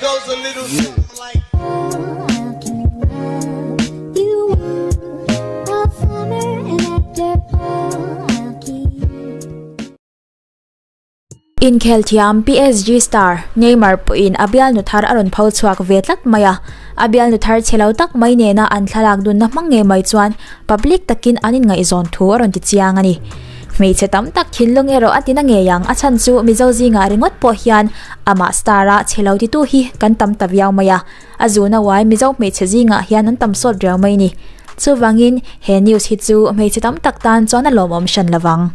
goes a little something like. Inkhel thiam PSG star Neymar pawhin a bialnu thar a rawn pho chhuak ve tlat mai a, a bialnu thar chhe lo tak mai nena an thlalak dunna hmang ngei mai chuan public takin an inngaihzawn thu a rawn ti chiang a ni. Hmeichhe tam tak thinlung erawh a tina ngei ang, a chhan chu Mizo zingah ringawt pawh hian amah star a chhe lo titu hi kan tam ta viau mai a, a zuna uai Mizo hmeichhe zingah hian an tam sawt riau mai ni. Chuvangin he news hi chu hmeichhe tam tak tan chuan a lawmawm hran lovang.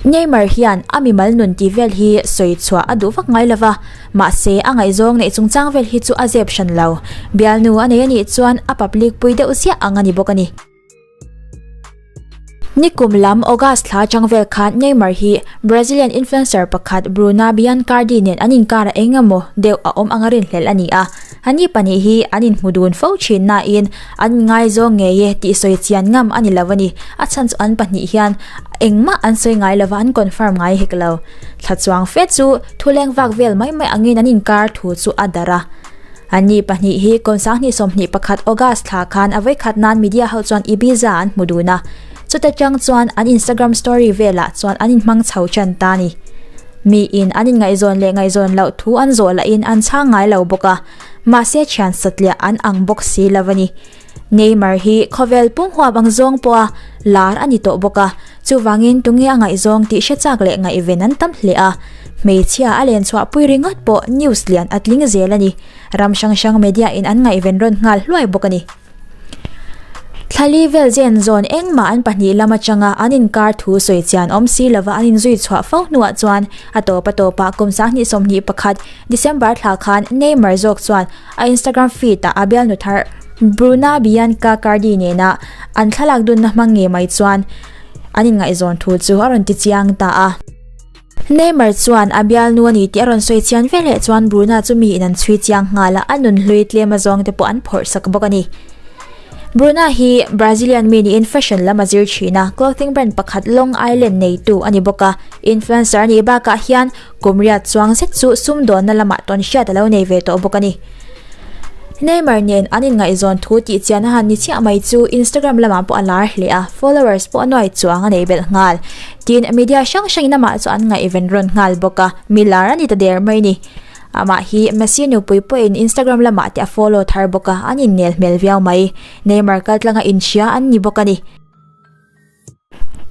Neymar hian a mimal nun tih vel hi sawi chhuah a duh vak ngai lova, mahse a ngaihzawng neih chungchang vel hi chu a zep hran lo. Bialnu a nei anih chuan a public pui deuh ziah ang a ni bawk a ni. Nikum lam August thla atang vel khan Neymar hi Brazilian influencer pakhat Bruna Biancardi nen an inkar a eng emaw deuh a awm anga rinhlelh a ni a. Ani pahnih hi an inhmu dun fo thin nain an inngaizawng ngei e tih sawi chian ngam a ni lo a ni. A chhan chu an pahnih hian engmah an sawi ngai lova an confirm ngai hek lo. Thla chuang fe chu thuleng vak vel mai mai angin an inkar thu chu a darh a. Anni pahnih hi kum 2021 August thla khan a vawikhat nan media ho chuan Ibiza an hmu dun a, chuta tang chuan an Instagram story velah chuan an inhmang chho tan ta a ni. Miin an inngaihzawn leh ngaihzawn loh thu an zawh lahin an chhang ngai lo bawk a, mahse thian satliah an ang bawk si lo a ni. Neymar hi khawvel pum huap ang zawng pawha lar a ni tawh bawk a, chuvangin tunge a ngaihzawng tih hre chak leh ngaihven an tam hle a, hmeichhia a len chhuahpui ringawt pawh news lian a tling zel a ni. Ram hrang hrang media in an ngaihven rawn nghal hluai bawk a ni. Thlali vel zen zawn engmah an pahnih lam atanga an inkar thu sawi chian awm si lova an inzui chhuah fo hnuah chuan a tawp a tawpah kum 2021 December thla khan Neymar zawk chuan A Instagram feed ah a bialnu thar Bruna Bianca Cardi nena an thlalak dunna hmang ngei mai chuan an inngaihzawn thu chu a rawn ti chiang ta a. Neymar chuan a bialnu a ni tih a rawn sawi chian veleh chuan Bruna chu miin an chhui chiang nghal a, a nunhlui tlem azawng te pawh an phawrh sak bawk a ni. Bruna hi Brazilian mi niin fashion lam a zir thin a, clothing brand pakhat Long Island neitu a ni bawk a, influencer a nih bakah hian Kum riat chuang zet chu sumdawnna lamah tawn hriat a lo nei ve tawh bawk a ni. Neymar nen an inngaihzawn thu tih chian a han ni chiah mai chu Instagram lamah pawh a lar hle a, followers pawh a nuai chuang a nei belh nghal. Tin, media hrang hrangin amah chu an ngaihven rawn nghal bawk a, mi lar a ni ta der mai ni. Amah hi Messi nupui pawhin Instagram lamah te a follow thar bawk a, an innel hmel viau mai. Neymar kaltlanga inhria an ni bawk a ni.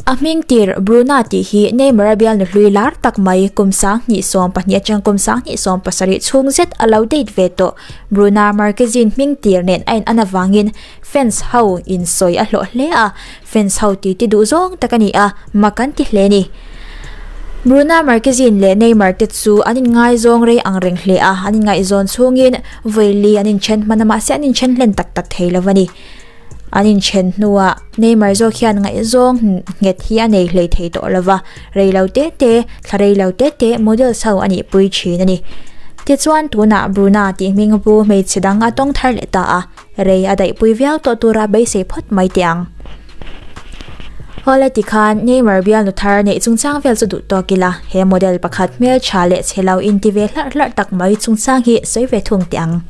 A hming tir Bruna tih hi Neymar-a bialnu hlui lar tak mai kum 2012 atang kum 2017 chhung zet a lo date ve tawh. Bruna Marquezine hming tir nen a in an avangin fans ho in sawi a hlawh hle a, fans ho titi duh zawng tak a ni a, mak an ti hle a ni. Bruna Marquezine leh Neymar te chu an inngaizawng rei ang reng hle a, an inngaihzawn chhungin vawi li an inthen hman a mahse an inthen hlen tak tak thei lo a ni. An inthen hnuah Neymar zawk hian ngaihzawng nghet hi a nei hlei thei tawh lova, rei lo te te, thla rei lo te te models ho a nih pui thin a ni. Tichuan tunah Bruna tih hming pu hmeichhe dang a tawng thar leh ta a, rei a daih pui viau tawh tura beisei phawt mai teh ang. Awle tikhan Neymar bialnu thar neih chungchang vel chu duh tawk ila, he model pakhat hmeltha leh chhe lo inti ve hlarh hlarh tak mai chungchang hi sawi ve thung teh ang.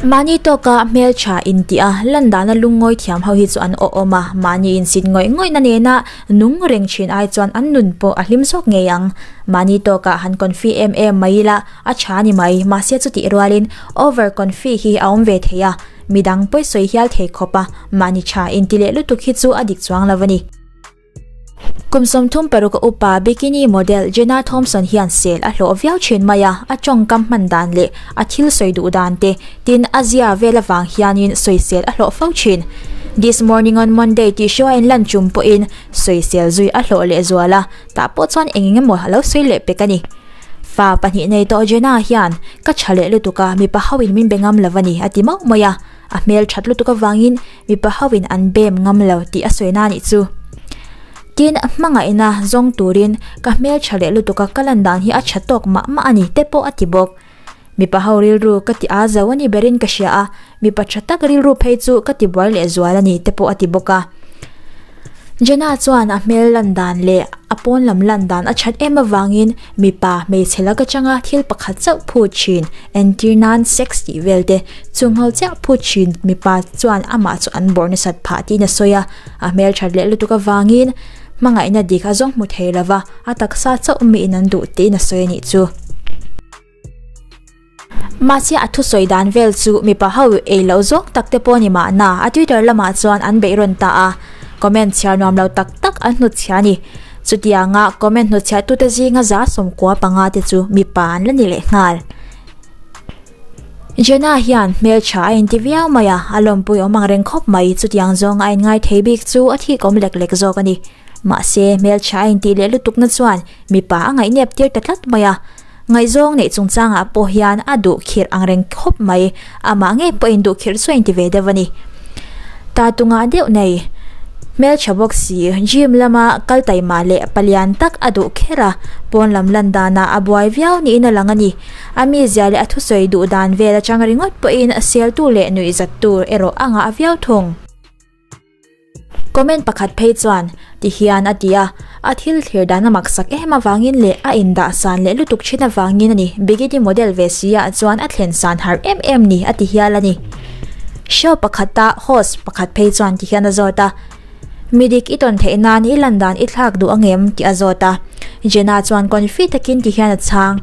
Mahni tawka hmeltha intih a, lan dana lungngawi thiam ho hi chu an awh awm a, mahni insit ngawih ngawihna nena nung reng thin ai chuan an nun pawh a hlim zawk ngei ang. Mahni tawkah han confi em em mai ila a tha ni mai, mahse chutih rualin over confi hi a awm ve thei a, midang pawisawi hial thei khawp a, mahni tha inti leh lutuk hi chu a dik chuang lo a ni. Kum 36 a upa bikini model Jenna Thompson hian sel a hlawh viau thin mai a, a tawngkam hman dan leh a thil sawi duh dan te, tin a zia vel avang hianin sawisel a hlawh fo thin. This Morning on Monday tih show a inlan tum pawhin sawisel zui a hlawh leh zual a, tah pawh chuan eng eng emaw a lo sawi leh pek a ni. Fa pahnih nei tawh Jenna hian, Ka tha leh lutuk a, mipa hoin min be ngam lo a ni, a ti mauh mai a. A hmel that lutuk avangin mipa hoin an bem ngam lo tih a sawi na nih chu. Tin, hmangaihna zawng turin ka hmel tha leh lutuk a ka lan dan hi a tha tawk mah mah a ni te pawh a ti bawk. Mipa ho rilru ka ti a zo a ni berin ka hria a, mipa tha tak rilru phei chu ka ti buai leh zual a ni te pawh a ti bawk a. Jenna chuan a hmel lan dan leh. A pawn lam lan dan a that em avangin mipa hmeichhe lak atanga thil pakhat chauh phut thin, entir nan sex tih vel te chung ho chiah phut thin mipa chuan amah chu an bawrh nasat phah tiin a sawi a, a hmelthat leh lutuk avangin hmangaihna dik a zawng hmu thei lova a taksa chauh miin an duh tiin a sawi a nih chu. Mahse a thusawi dan vel chu mipa ho ei loh zawng tak te pawh a ni mahna a Twitter lamah chuan an beih rawn ta a, comment chhiar nuam lo tak tak an hnutchhiah a ni. Chutianga comment hnutchhiah tute zinga 95 te chu mipa an la ni leh nghal. Jenna hian hmeltha a inti viau mai a, a lawmpui awm ang reng khawp mai, chutiang zawng a inngai thei bik chu a thik awm lek lek zawk a ni. Mahse hmeltha a intih leh lutukna chuan mipa a ngaihnep tir ta tlat mai a. Ngaihzawng neih chungchangah pawh hian a duh khirh ang reng khawp mai, amah ngei pawhin duh khirh chu a inti ve deuh a ni. Ta tungah deuh nei, hmeltha bawk si, gym lama kal taima leh palian tak a duh kher a, pawn lam lan danah a buai viau niin a lang a ni. A mizia leh a thusawi duh dan vel atang ringawt pawhin seltu leh nuihzattu erawh a ngah viau thung. Comment pakhat phei chuan ti hian a ti a, a thil thlir dan a maksak em avangin leh a indah san leh lutuk thin avangin a ni, bikini model ve si ah chuan a thlen san har em em ni a ti hial a ni. Show pakhata host pakhat phei chuan ti hian a zawt a, Mi dik i tawn theih nan i lan dan i thlak duh angem tih a zawt a, Jenna chuan confi takin ti hian a chhang,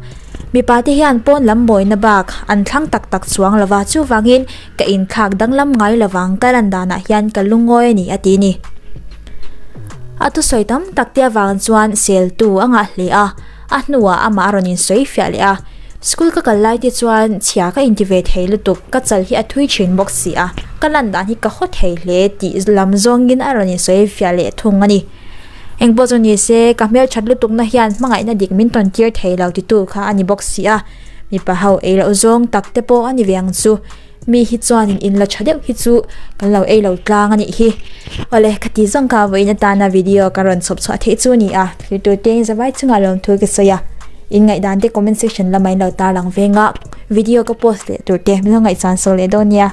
Mipa te hian pawn lam mawina bak an thlang tak tak chuang lova chuvangin Ka inthlak danglam ngai lovang ka lan danah hian ka lungawi a ni a ti ni. A thusawi tam tak te avang chuan seltu a ngah hle a, a hnuah amah a rawn insawi fiah leh a. School ka kal lai te chuan chhia ka inti ve thei lutuk, ka chal hi a thui thin bawk si a, ka lan dan hi ka haw thei hle tih lam zawngin a rawn insawi fiah leh thung a ni. Engpawh chu ni se, ka hmelthat lutukna hian hmangaihna dik min tawn tir thei lo titu kha a ni bawk si a. Mipa ho ei loh zawng tak te pawh a ni ve ang chu. Mi hi chuanin in la tha deuh hi chu kan lo ei lo tlang a nih hi. Awle, ka ti zawng kha vawiin atana video ka rawn chhawp chhuah theih chu a ni a. Thlir te in zavai chungah lawmthu ka sawi a. In ngaihdan te comment section lamah in lo tarlang veng a. Video ka post leh tur te min lo ngaihchan sawi leh dawn nia.